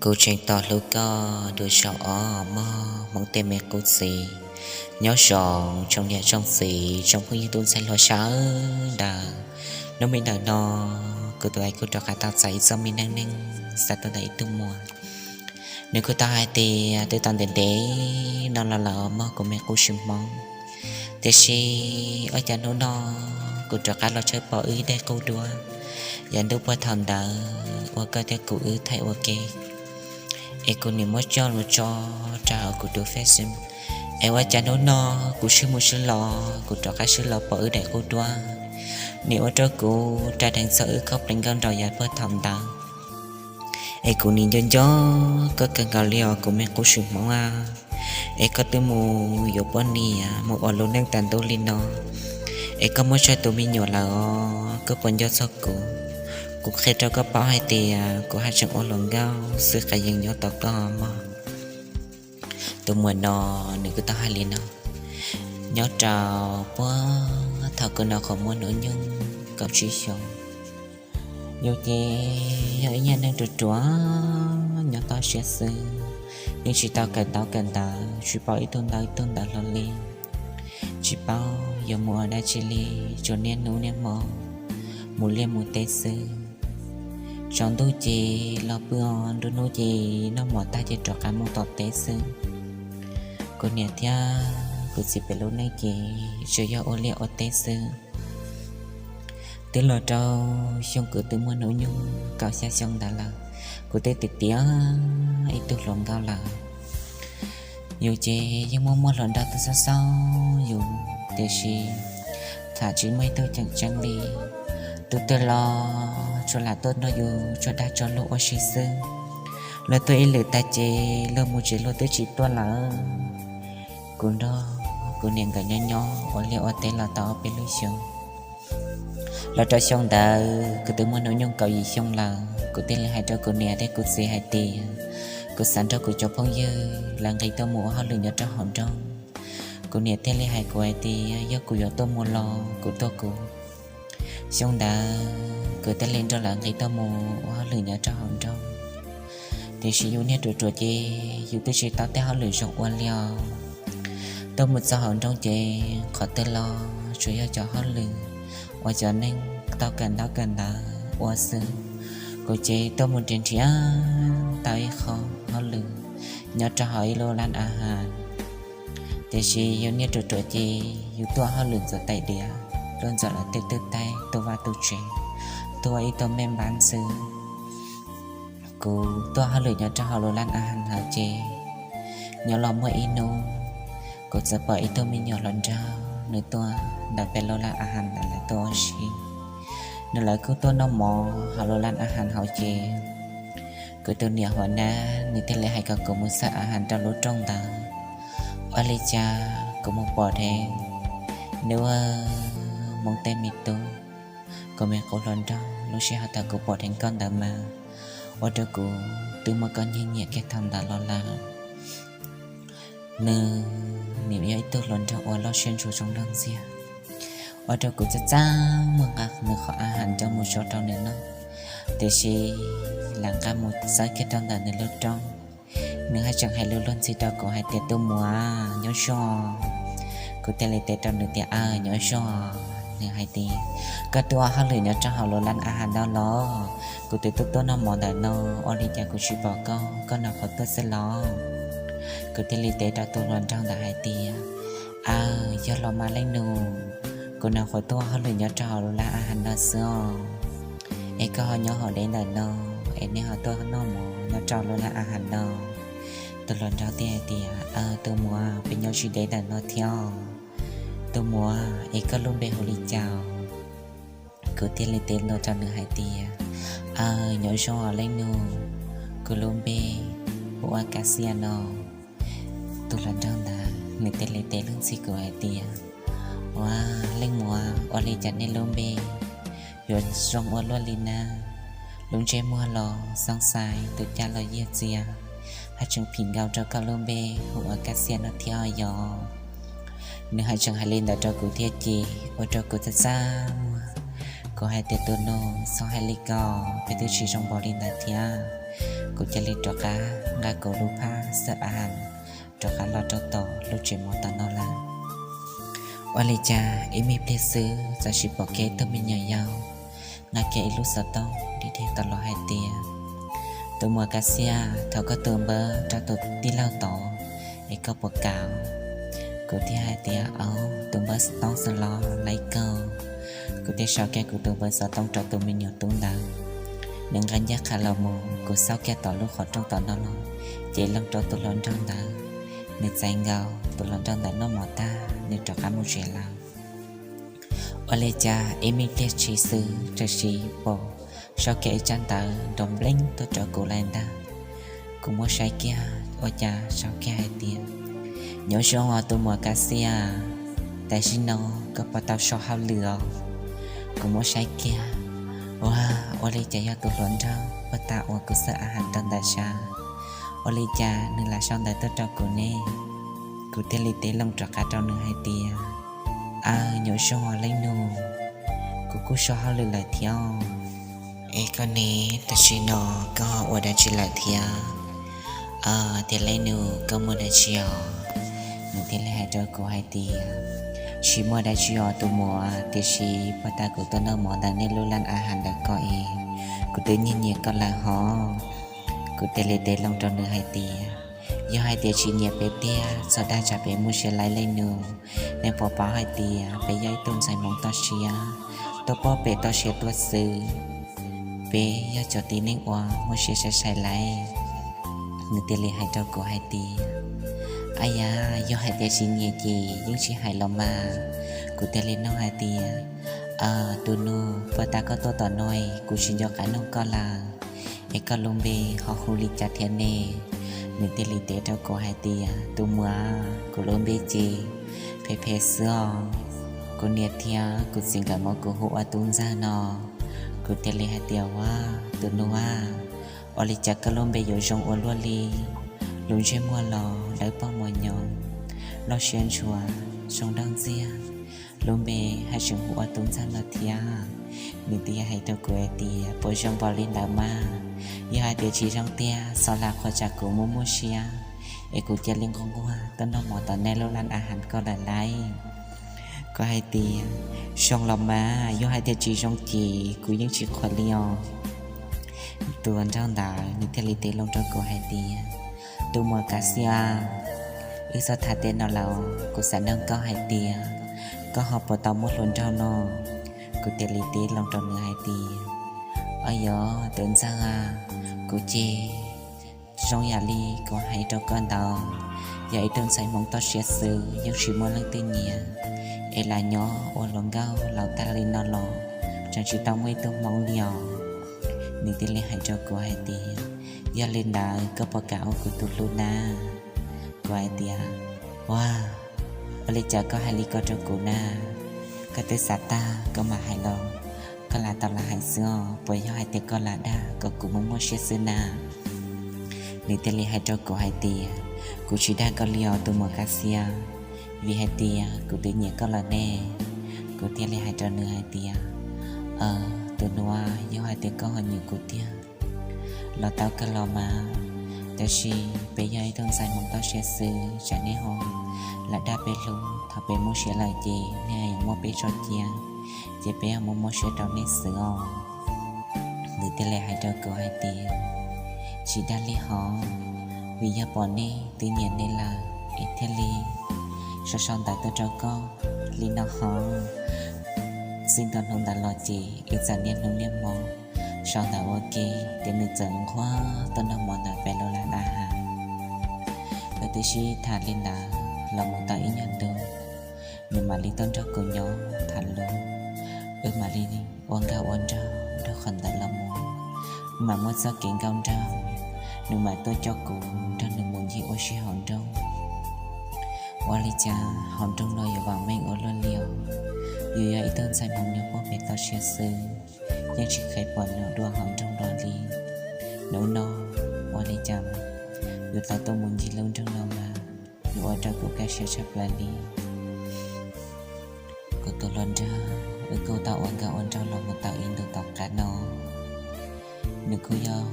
Kuv tseem tos hlub koj dua zaum ob mog Hmoob tej me qub txiv. Nyob zoo tsoom niam tsoom txiv tsoom phooj ywg tub ntxhais hluas sawv daws. Hnub me ntawm no kuv tus aim kuj rov qab tau txais ib txoj me neej neeg xa tuaj ntawm ib tug muam. Nws kuj tau hais tias twb tau ntev ntev no los lawm mog kuv me qub txiv Hmoob. Tiam sis ua cas hnub no kuv rov qab los tshawb pom wb daim qub duab, yav ntuj puag thaum ntawd uas koj thiab kuv wb thaij ua ke. Es kuv nim muab coj los tso rau hauv kuv tus Facebook, es ua cas hnub no kuv swb mus swb los kuv rov qab swb los pom wb daim qub duab. Nim ua rau kuv ras dheev txog wb khob plees nkauj nraug yav puag thaum ntawd. Es kuv nim nco nco koj kawg nkaus li os kuv me qub txiv Hmoob a. Es koj twb mus yuav poj niam mus ua lub neej tas ntuj li no, es koj muaj tsawg tus me nyuam lawm os, koj puas nco txog kuv? Kuv qhia rau koj paub hais tias kuv haj tseem ua hluas nkauj xwb, qas yeej nyob tos koj mog. Tus muam no nws kuj tau hais li no, nyob rau puag thaum kuv nyuam qhuav muaj hnub nyoog kaum tsib xyoos. Yus ces yog ib nyuag neeg ruam ruam nyob toj siab xwb, yeej tsis tau kawm ntaub kawm ntawv, tsis paub ib tug ntaub ib tug ntawv hlo li, tsis paub yuav mus ua dab tsi li, tsuas niaj hnub niaj hmo mus liaj mus teb xwb. Tsaus ntuj ces los pw, nruab hnub ces noj mov tag ces rov qab mus tom teb xwb. Kuv niam thiab kuv txiv peb lub neej ces tsuas yog ua liaj ua teb xwb. Twb los rau xyoo kuv twb muaj hnub nyoog kaum xya xyoo ntawd lawm, kuv twb tiav tiav ib tug hluas nkauj lawm. Yus ces yeej muaj muaj hluas nraug tuaj xauj xauj yus, tiam sis tham tsis muaj ib tug tseem ceeb li. Tus twg los tsuas lam tuaj nrog yus tso dag tso luag ua si xwb. Luag tuaj ib lwm tag ces luag mus tsev luag twb tsis tuaj lawm. Kuv nrog kuv niam nkawd nyob nyob ua liaj ua teb los tau ob peb lub xyoo. Los rau xyoo ntawd kuv twb muaj hnub nyoog kaum yim xyoo lawm, kuv thiaj li hais rau kuv niam thiab kuv txiv hais tias kuv xav nrog kuv cov phooj ywg lawv nqis tuaj mus ua hauj lwm nyob rau hauv nroog. Kuv niam thiaj li hais kuv hais tias yog kuv yuav tuaj mus los kuv tuaj kuv. Xyoo ntawd kuv thiaj li nrog lawv nqis tuaj mus ua hauj lwm nyob rau hauv nroog. Tiam sis yus niag ruam ruam ces yus twb tsis tau tej hauj lwm zoo ua li os. Tuaj mus txog hauv nroog ces qhov twg los tsuas yog cov hauj lwm uas cov neeg tau kawm ntaub kawm ntawv ua xwb. Kuv ces tuaj mus nrhiav nrhiav tau ib qho hauj lwm nyob rau hauv ib lub lab a has. Tiam sis yus niag ruam ruam ces yus tuaj hauj lwm ntxuav tais diav, tuaj ntxuav lawv tej twj taig, tu vaj tu tsev, tuaj ib tug me npab xwb. Kuv tuaj hauj lwm nyob rau hauv lub lab a has ntawd ces nyob los muaj ib hnub kuv txawm pom ib tug me nyuam hluas nraug nws tuaj ntawm peb lub lab a has ntawd lawv tuaj ua si. Nws lawv kuj tuaj noj mov hauv lub lab a has hauv ces kuv tus niam huas nab nws thiaj li hais kom kuv mus xauj a has rau lub rooj ntawd. Ua li cas kuv mus pom dheev, nws ua Hmoob tej me tub, kuv me qub hluas nraug, lub sij hawm thaum kuv pom dheev koj ntawd mas ua rau kuv twb muab koj nyiag nyiam kiag thaum ntawd los lawm. Nws nim yog ib tug hluas nraug uas loj siab ntsws zoo nraug ntxiag, ua rau kuv txaj txaj muag nqa nws qhov a has coj mus tso rau nws noj. Tiam sis lam nqa mus txawb kiag rau ntawm nws lub rooj, nws haj tseem hais lus luag ntxhi rau kuv hais tias, tus muam, nyob zoo. Kuv thiaj li teb rau nws tias, aw, nyob zoo. Nws hais tias, koj tuaj ua hauj lwm nyob rau hauv lub lab a has ntawd los? Kuv twb tuaj tuaj noj mov ntawm no, ua li cas kuv tsis pom koj, koj nyuam qhuav tuaj xwb los? Kuv thiaj li teb rau tus hluas nraug ntawd hais tias, aw, yog los mas leej nus, kuv nyuam qhuav tuaj ua hauj lwm nyob rau hauv lub lab a has ntawd xwb os. Es koj ho nyob hauv deb ntawm no, es nej ho tuaj noj mov nyob rau lub lab a has no? Tus hluas nraug thiaj hais tias, aw, tus muam, peb nyob tsis deb ntawm no thiab. Tus muam, es koj lub npe hu li cas? Kuv thiaj li teb rau nws hais tias, aw, nyob zoo os leej nus, kuv lub npe hu ua Kab Xias no. Tus hluas nraug ntawd nws thiaj li teb luag ntxhi kuv hais tias, ua, leej muam, ua li cas nej lub npe yuav zoo ua luaj li na? Lub ntsej muag los xoob xais, tus caj los yiag txias, haj tseem phim nkaus rau koj lub npe hu ua Kab Xias no thiab yog. Nws haj tseem hais li ntawd rau kuv thiab ces ua rau kuv txaj txaj muag. Kuv hais tias, tus nus, txhob hais li ko, peb twb tsis zoo npaum li ntawd thiab. Kuv cia li rov qab nqa kuv lub phaj xab a has rov qab los rau tom lub tsev mov tom no lawm. Ua li cas ib me pliag xwb txawm sis pom kiag ib tug me nyuam yaus nqa kiag ib lub xov tooj dhia dhia tau los hais tias, Tus muam Kav Xias, thov koj tus npawb rau tus tij laug tod es koj puas kam? Kuv thiaj hais tias, Aub, tus npawb xov tooj xwb los laib kawg. Kuv thiaj sau kiag kuv tus npawb xov tooj rau tus me nyuam tub ntawd. Nws nqa ncaj qha los mus, kuv xauj kiag tom lub qhov rooj tom no los, ces looj rau tus hluas nraug ntawd. Nws txais nkaus, tus hluas nraug ntawd noj mov tag nws rov qab mus tsev lawm. Ua li cas ib me pliag tshis xwb txawm sis pom sau kiag ib tsab ntawv nrov npleeb tuaj rau kuv lawm ntag. Kuv muab saib kiag, ua cas sau kiag hais tias, Nyob zoo os tus muam Kav Xias, tam sim no koj puas tau so hauj lwm os? Kuv muab saib kiag, ua, ua li cas yog tus hluas nraug puag ta uas kuv xab a has rau ntawm sab, ua li cas nws lam sau ntawv tuaj rau kuv ne? Kuv thiaj li teb loo rov qab rau nws hais tias, Aw, nyob zoo os leej nus, kuv kuj so hauj lwm lawm thiab. Es koj ne, tam sim no koj ua dab tsi lawm thiab? Aw, tiag leej nus, koj muaj dab tsi os? Nws thiaj li hais rau kuv hais tias, Tsis muaj dab tsi os tus muam, tiam sis puag ta kuv tuaj noj mov ntawm nej lub lab a has ntawm koj es kuv twb nyiam nyiam koj lawm hov. Kuv thiaj li teb loo rau nws hais tias, Yog hais tias tsis nyiam peb tiag, txhob dag tsam peb muaj siab laib leej nus. Nej puas paub hais tias peb yog ib tug ntxhais Hmoob toj siab, tuaj pob pem toj siab tuaj xwb. Peb yog cov tib neeg uas muaj siab sai sai laib. Nws thiaj li hais rau kuv hais tias, Ab yam, yog hais tias tsis nyiam ces yeej tsis hais los mas. Kuv thiaj li nug hais tias, Aw, tus nus, puag ta koj tuaj tom no kuv tsis nco qab nug koj lawm, es koj lub npe ho hu li cas thiab ne? Nws thiaj li teb rau kuv hais tias, Tus muam, kuv lub npe ces Phem Phem xwb os. Kuv niam thiab kuv txiv nkawd muab kuv hu ua Tub Ntxawg no. Kuv thiaj li hais tias, Ua, tus nus a, ua li cas koj lub npe yuav zoo ua luaj li, lub ntsej muag los dawb paug mos nyoos, loj siab ntshua, zoo nraug ntxiag, lub npe haj tseem hu ua Tub Ntxawg no thiab. Nws thiaj hais rau kuv hais tias, Puas zoo npaum li ntawd mas? Yog hais tias tsis zoo tiag, xov lam qhuas tsam kuv muaj muaj siab, es kuv cia li nquag nquag tuaj noj mov tom nej lub lab a has koj lawm lauj. Kuv hais tias, Zoo los mas, yog hais tias tsis zoo ces kuv yeej tsis qhuas li os. Tus hluas nraug ntawd nws thiaj li teb loo rau kuv hais tias, Tus muam Kav Xias, wb txhob tham tej no lawm, kuv xav nug koj hais tias, koj ho puas tau muaj hluas nraug no? Kuv thiaj li teb loo rau nws hais tias, Aw yam, tus ntxawg a, kuv ces zoo yam li kuv hais rau koj ntawd, yog ib tug ntxhais Hmoob toj siab xwb, yeej tsis muaj leej twg nyiam, es lam nyob ua hluas nkauj laus tag li no los tseem tsis tau muaj ib tug Hmoob li os. Nws thiaj li hais rau kuv hais tias, Yog li ntawd koj puas kam ua kuv tus hlub na? Kuv hais tias, Ua, ua li cas koj hais li ko rau kuv na? Koj twb xav tag koj mam hais los, koj lam tau lam hais xwb os, puas yog hais tias koj lam dag kom kuv muaj muaj siab xwb na? Nws thiaj li hais rau kuv hais tias, Kuv tsis dag koj li os tus muam Kav Xias, vim hais tias kuv twb nyiam koj lawm ne. Kuv thiaj li hais rau nws hais tias, Aw, tus nus a, yog hais tias koj ho nyiam kuv tiag los tau kawg los mas, tab sis peb yog ib tug ntxhais Hmoob toj siab xwb, tsam nej ho lam dag peb hlub, thaum peb muaj siab lawm ces nej yuav muab peb tso cia, ces peb ho muab muab siab rau nej xwb os. Nws thiaj li hais rau kuv hais tias, Tsis dag li hov, vim yog pom nej twb nyiam nej lawm es thiaj li sau sau ntawv tuaj rau koj li no hov. Txij ntua hnub ntawd los ces wb txawm niaj hnub niaj hmo sau ntawv ua ke, ces nws txawm nquag tuaj noj mov ntawm peb lub lab a has. Wb twb sib tham li ntawd los mus tau ib nyuag ntu, nws mam li tuaj nrog kuv nyob tham lus, wb mam li ua nkauj ua nraug rau qhov ntawd los mus, wb mam muaj txoj kev nkauj nraug, nws mam tuaj coj kuv nrog nws mus ncig ua si hauv nroog. Ua li cas hauv nroog no yuav vam meej ua luaj li os, yus yog ib tug ntxhais Hmoob nyob puag pem toj siab xwb, yeej tsis kheev pom nws dua hauv nroog no li. Hnub no ua li cas yus tau tuaj mus ncig lub nroog no mas, yus ua rau kuv kaj siab tshaj plaws li. Kuv tus hluas nraug, wb kuj tau ua nkauj ua nraug los mus tau ib ntus tom qab no, nws kuj yog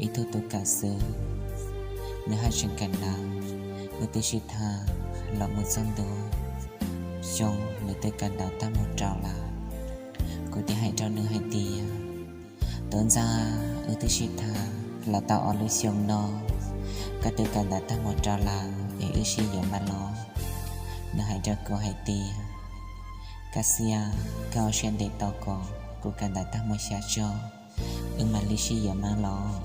ib tug tub kawm xwb, nws haj tseem kawm ntawv. Wb twb sib tham los mus txog ntua xyoo, nws twb kawm ntawv tag mus rau lawm. Kuv thiaj hais rau nws hais tias, Tub Ntxawg, wb twb sib tham los tau ob lub xyoo no, koj twb kawm ntawv tag mus rau lawm es wb sib yuav mas los? Nws hais rau kuv hais tias, Kaj xiab, koj ua siab ntev tos kom kuv kawm ntawv tag mus xya tso, wb mam li sib yuav mas los?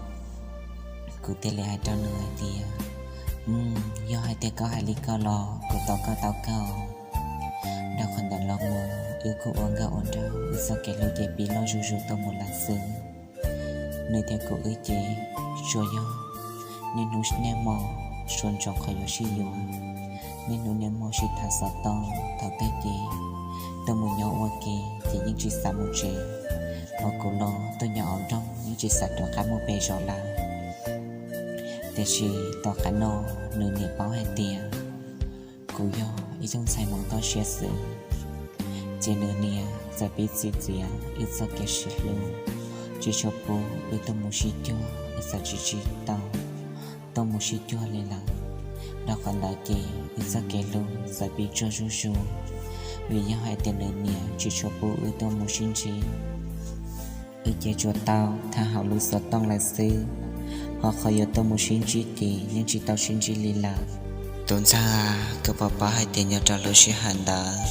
Kuv thiaj li hais rau nws hais tias, Yog hais tias koj hais li ko los kuv tos koj tau kawg. Dhau qhov ntawd los mus wb kuj ua nkauj ua nraug, wb txoj kev hlub ces pib loj zuj zus tuaj mus lawm xwb. Nws thiab kuv wb ces tsuas yog niaj hnub niaj hmo suav ntsoov qhov yuav sib yuav, niaj hnub niaj hmo sib tham xov tooj. Thaum twg ces tuaj mus nyob ua ke ces yeej tsis xav mus tsev, hos kuv los tuaj nyob hauv nroog yeej tsis xav rov qab mus pem zos lawm. Tiam sis tom qab no nws niaj paub hais tias kuv yog ib tug ntxhais hmoov toj siab xwb, ces nws niaj txawm pib txi txiav wb txoj kev sib hlub, tsis tshua pub wb tuaj mus sib cuag, wb txawm tsis tsis tau tuaj mus sib cuag li lawm. Dhau qhov ntawd ces wb txoj kev hlub txawm pib tsuag zuj zus, vim yog hais tias nws niaj tsis tshua pub wb tuaj mus sib ntsib. Wb ces tsuas tau tham hauv lub xov tooj lawm xwb, hos qhov yuav tuaj mus sib ntsib ces yeej tsis tau sib ntsib li lawm. Tub Ntxawg, koj puas paub hais tias nyob rau lub sij hawm ntawd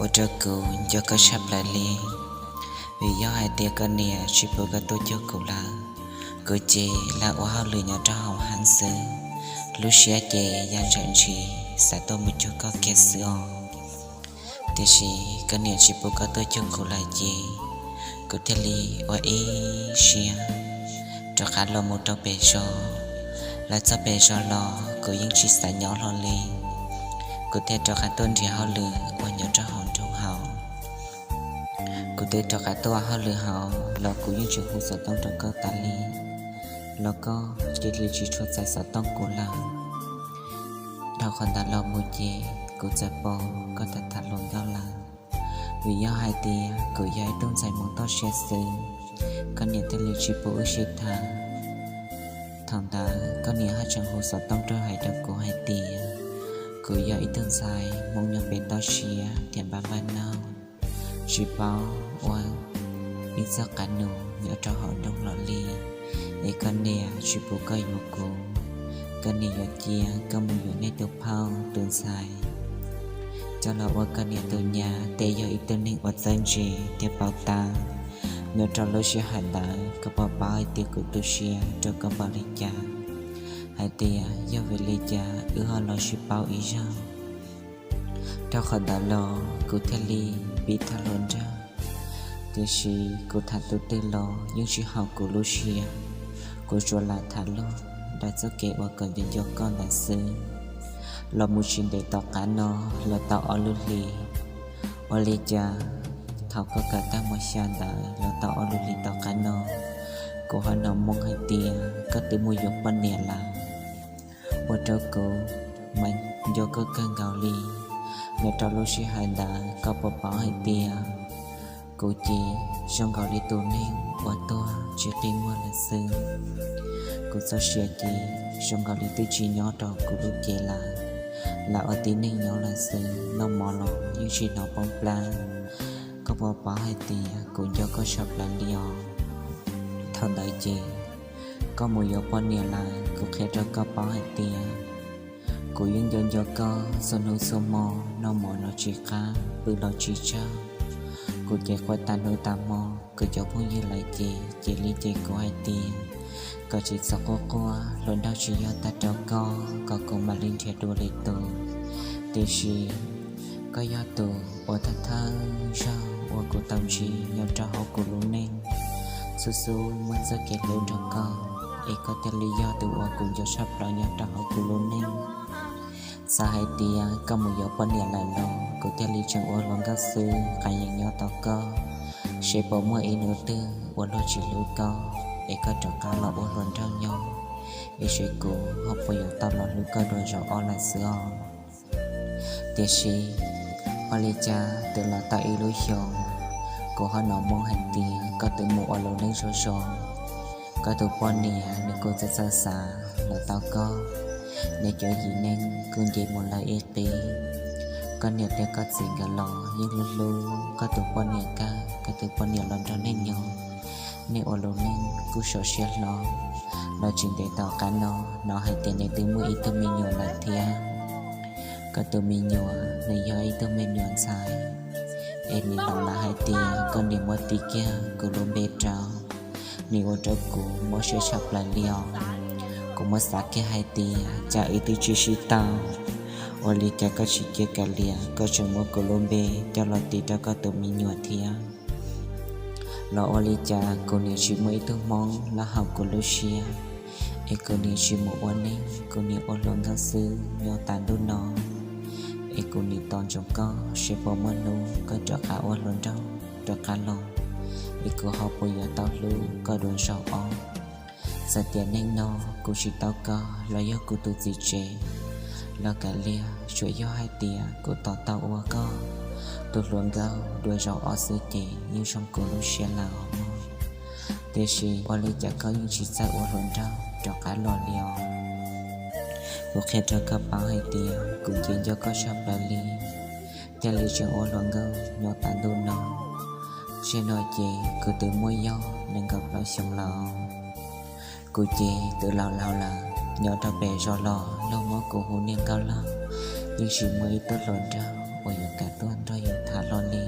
ua rau kuv nco koj tshaj plaws li, vim yog hais tias koj niaj tsis pub koj tuaj cuag kuv lawm. Kuv ces lam ua hauj lwm nyob rau hauv hab xwb, lub siab ces ya ntshaim ntshis xav tuaj mus cuag koj kiag xwb os. Tiam sis koj niaj tsis pub koj tuaj cuag kuv lawm ces kuv thiaj li ua ib siab rov qab los mus rau pem zos. Los txog pem zos los kuv yeej tsis xav nyob hlo li, kuv thiaj rov qab tuaj nrhiav hauj lwm uas nyob rau hauv nroog hauv. Kuv twb rov qab tuaj hauj lwm hauv los kuv yeej tsis hu xov tooj rau koj tas li, los koj cia li tsis tshua txais xov tooj kuv lawm. Dhau qhov ntawd los mus ces kuv txawm pom koj tham tham hluas nkauj lawm. Vim yog hais tias kuv yog ib tug ntxhais hmoov toj siab xwb, koj niaj thiaj li tsis pub wb sib tham. Thaum ntawd koj niaj haj tseem hu xov tooj rau hais rau kuv hais tias kuv yog ib tug ntxhais hmoov nyob pem toj siab thiab npab npab nawb, tsis paub ua ib txoj qab nus nyob rau hauv nroog los li, es koj niaj tsis pub koj yuav kuv, koj niaj yuav cia koj mus yuav nej tus phauj tus ntxhais coj los ua koj niaj tus nyab. Tej yog ib tug neeg uas txawj ntse thiab paub tab. Nyob rau lub sij hawm ntawd koj puas paub hais tias kuv tu siab rau koj npaum li cas, hais tias yog vim li cas wb ho los sib paub ib zaug. Rau qhov ntawd los kuv thiaj li pib tham hluas nraug, tiam sis kuv tham tus twg los yeej tsis haum kuv lub siab. Kuv tsuas lam tham luag daws txoj kev uas kom nco nco koj ntawd xwb. Los mus tsis ntev tom qab no, los tau ob lub hlis, ua li cas thaum koj kawm tag mos xya ntawd los tau ob lub hlis tom qab no, kuv ho hnov moo hais tias koj twb mus yuav poj niam lawm, ua rau kuv mas nco koj kawg nkaus li. Nyob rau lub sij hawm ntawd koj puas paub hais tias kuv ces zoo nkaus li tus neeg uas tuag tsis qi muag lawm xwb. Kuv txoj sia ces zoo nkaus li twb tsis nyob rau kuv lub cev lawm, lam ua tib neeg nyob lawm xwb, noj mov los yeej tsis hnov poob plab. Koj puas paub hais tias kuv nco koj tshaj plaws li os. Thaum ntawd ces koj mus yuav poj niam lawm, kuv qhia rau koj paub hais tias kuv yeej nco nco koj txhua hnub txhua hmo, noj mov los tsis qab, pw los tsis tsawg. Kuv ces quaj tas hnub tas hmo, kuv cov phooj ywg lawv ces cia li cem kuv hais tias kom tsis txhob quaj quaj, hluas nraug tsis yog tag rau koj, kom kuv mam li nrhiav dua li tus. Tiam sis koj yog tus uas thawj thawj zaug uas kuv tau ntsib nyob rau hauv kuv lub neej. Xub xub muaj txoj kev hlub nrog koj, es koj thiaj li yog tus uas kuv nco tshaj plaws nyob rau hauv kuv lub neej. Xav hais tias koj mus yuav poj niam lawm los kuv thiaj li tseem ua hluas nkauj xwb, qas yees nyob tos koj, seb puas muaj ib hnub twg uas luag tsis hlub koj, es koj rov qab los ua hluas nraug nyob, es seb kuv ho puas yuav tau los hlub koj dua zaum ob lawm xwb os. Tiam sis ua li cas twb los tau ib lub xyoos, kuv ho hnov moo hais tias koj twb mus ua lub neej zoo zoo. Koj tus poj niam nws kuj txawj txawj xav los tau koj. Neb cov yim neej kuj nce mus lawm ib qib. Koj niam thiab koj txiv nkawd los yeej hlub hlub koj tus poj niam kawg, koj tus poj niam los nrog nej nyob. Nej ua lub neej kuj sov siab hlo. Los tsis ntev tom qab no hnov hais tias nws twb muaj ib tug me nyuam lawm thiab. Koj tus me nyuam nws yog ib tug me nyuam ntxhais, es nws hnov lawv hais tias koj niam muab tis kiag kuv lub npe rau, nws ua rau kuv mob siab tshaj plaws li os. Kuv muab xav kiag hais tias cas wb twb tsis sib tau, ua li cas koj tsis cia kav liam koj tseem muab kuv lub npe coj los tis rau koj tus me nyuam thiab. Los ua li cas kuv niam tsis muaj ib tug hmoob los haum kuv lub siab, es kuv niam tsis mus ua neej, kuv niam ua hluas nkauj xwb nyob tas ntuj no. Es kuv niam tos ntsoov koj seb puas muaj hnub koj rov qab ua hluas nraug rov qab los, es kuv ho puas yuav tau hlub koj dua zaum ob. Txawm tias neej no kuv tsis tau koj los yog kuv tus txiv tsev los kav liam, tsuas yog hais tias kuv tos tau ua koj tus hluas nkauj dua zaum ob xwb ces yeej zoo kuv lub siab lawm os mog. Tiam sis ua li cas koj yeej tsis txawj ua hluas nraug rov qab los li os? Kuv qhia rau koj paub hais tias kuv nco nco koj tshaj plaws li, thiaj li tseem ua hluas nkauj nyob tas ntuj no. Zaum no ces kuv twb muaj yog nees nkaum plaub xyoos lawm. Kuv ces twb laus laus lawm, nyob rau pem zos los luag muab kuv hu niag nkauj loj, yeej tsis muaj ib tug hluas nraug uas yuav kam tuaj nrog yus tham hlo li.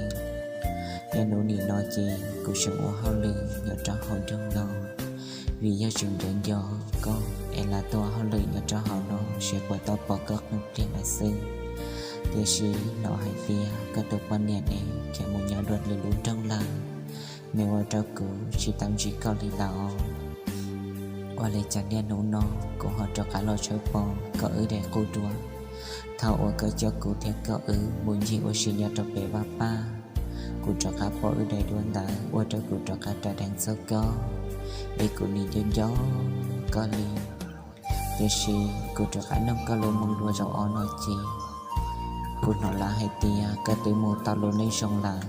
Niaj hnub nim no ces kuv tseem ua hauj lwm nyob rau hauv nroog no, vim yog tseem nco nco koj es lam tuaj ua hauj lwm nyob rau hauv no seb puas tau pom koj qee pliag lawm xwb. Tiam sis hnov hais tias koj tus poj niam ne khiav mus nyob dua lwm lub nroog lawm, nws ua rau kuv tsis tau ntsib koj li lawm. Ua li cas niaj hnub no kuv ho rov qab los tshawb pom koj wb daim qub dua, thaum uas koj coj kuv thiab koj wb mus ncig ua si nyob rau pem vaj paj. Kuv rov qab pom wb daim duab ntawd ua rau kuv rov qab ras deev txog koj, es kuv nim nco nco koj li. Tiam sis kuv rov qab nug koj lub moo dua zaum ob no ces kuv hnov lawv hais tias koj twb mus tau lub neej zoo lawm.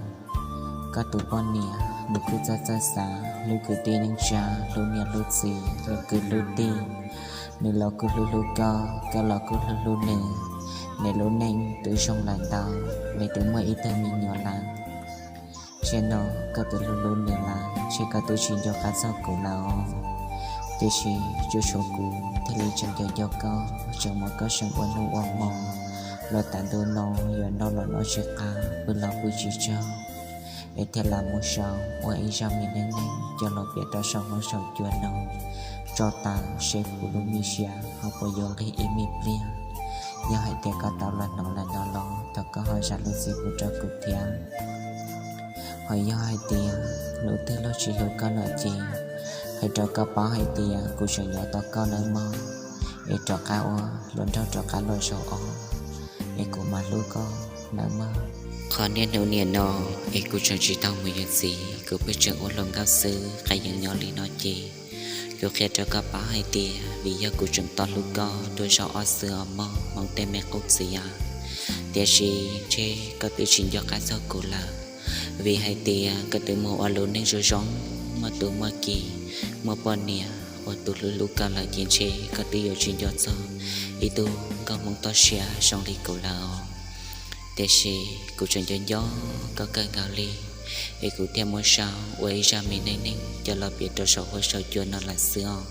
Koj tus poj niam nws kuj txawj txawj xav hlub kwv tij neej tsa, hlub niam hlub txiv, hlub kwv hlub tij. Nws los kuj hlub hlub koj, koj los kuj hlub hlub nws. Nws lub neej twb zoo lawm ntau, nws twb muaj ib tug me nyuam lawm. Zaum no koj twb hlub hlub nws lawm, ntshe koj twb tsis nco qab txog kuv lawm os. Tiam sis tsuas tshuav kuv thiaj li tseem nco nco koj, tseem muab koj seem ua hnub ua hmo los tas ntuj no, yuav noj los noj tsis qab, pw los pw tsis tsaug, es thiaj li mus sau ua ib zaj me neej neeg coj los piav rau saum huab saum cua no tso tawm seb kuv lub me siab ho puas yuav nqig ib me pliag. Yog hais tias koj tau los hnov lawm no los thov koj ho zam lub txim pub rau kuv thiab. Ho yog hais tias hnub twg luag tsis hlub koj no ces hais rau koj paub hais tias kuv tseem nyob tos koj nawb mog, es rov qab ua hluas nraug rov qab los zaum ob, es kuv mam hlub koj nawb mog. Qhov niaj hnub nim no es kuv tseem tsis tau mus yuav txiv, kuv pheej tseem ua hluas nkauj xwb, qee yeev nyob li no ces kuv qhia rau koj paub hais tias vim yog kuv tseem tos hlub koj dua zaum ob xwb os mog hmoob tej me qub txiv a. Tiam sis ntshe koj twb tsis nco qab txog kuv lawm, vim hais tias koj twb mus ua lub neej zoo zoo, muaj tub muaj ki, muaj poj niam ua tus hlub hlub koj lawm ces ntshe koj twb yuav tsis nco txog ib tug nkauj hmoob toj siab zoo li kuv lawm os. Tiam sis kuv tseem nco nco koj kawg nkaus li, es kuv thiaj muab sau ua ib zaj me neej neeg coj los piav rau saum huab saum cua no lawm xwb os.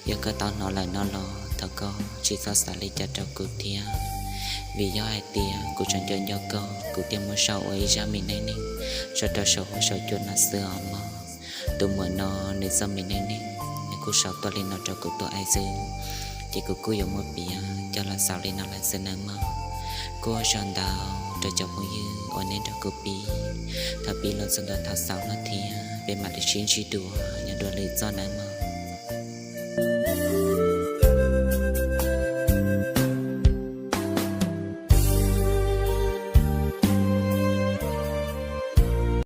Yog koj tau hnov lawm no los thov koj tsis txhob xav li cas rau kuv thiab, vim yog hais tias kuv tseem nco nco koj, kuv thiaj muab sau ua ib zaj me neej neeg tso rau saum huab saum cua no xwb os mog. Tus muam no nws txoj me neej neeg nws kuj sau tuaj li no rau kuv tuaj aib xwb, ces kuv kuj yuav muab piav coj los xaus li no lawm xwb nawb mog. Kuj ua tsaug ntau rau cov phooj ywg uas nej nrog kuv pib thaum pib los txog ntua thaum xaus no thiab, peb mam li sib ntsib dua nyob dua lwm zaj nawb mog.